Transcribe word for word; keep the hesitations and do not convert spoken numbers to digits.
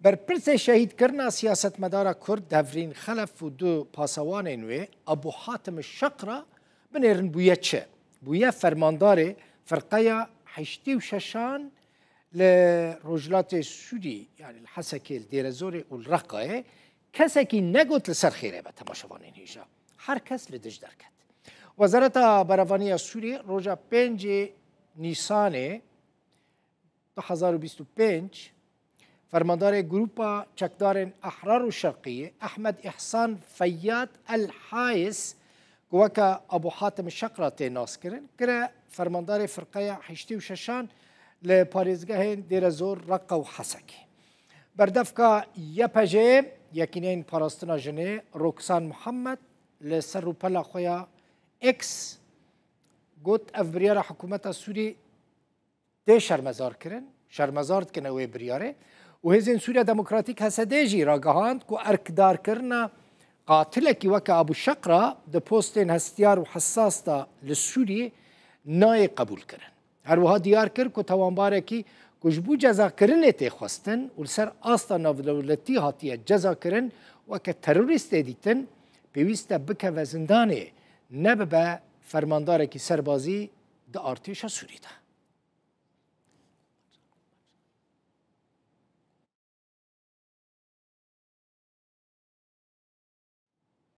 Berpirsê şehîdkirina siyasetmedara Kurd Devrîn Xelef û du pasewanên wê, Ebû Hatim Şeqra, binêrin bûye çi? Bûye fermandarê firqeya heştê û şeşan li Rojhilatê Sûrî, yani li Hesekê, li Dêrezorê û li Reqayê. Kesekî negot li ser xêrê be, temaşevanên hêja. Her kes li dij derket. Wezareta Berevaniya Sûrî roja pêncê Nîsanê du hezar û bîst û pênc, fermandarê Grupa Çekdarên Ehrar û Şerqiyê, Ehmed Îhsan Feyyad El Hayis, ku weke Abu Hatim Şeqra tê naskirin, kire fermandarê firqeya heştê û şeşan li parêzgehên Dêrezor, Reqa û Hesekê. Berdevka Y P J'ê, Yekîneyên Parastina Jinê, Roksan Muhammed, li ser rûpela xwe ya X got, ev biryara hikûmeta Sûrî tê şermezar kirin, şermezar dikine wê biryarê û Hêzên Sûriya Demokratîk, H S D, jî ragihand ku erkdarkirina qatilekî weke Abu Şeqra di postên hestiyar û hesas de li Sûriyê nayê qebûlkirin. Her wiha diyar kir ku tawanbarekî ku ji bo cezakirinê tê xwestin û li ser asta navdewletî hatiye cezakirin, weke terorîst tê dîtin, pêwîst e bikeve zindanê, ne bibe fermandarekî serbazî di artêşa Sûrî de.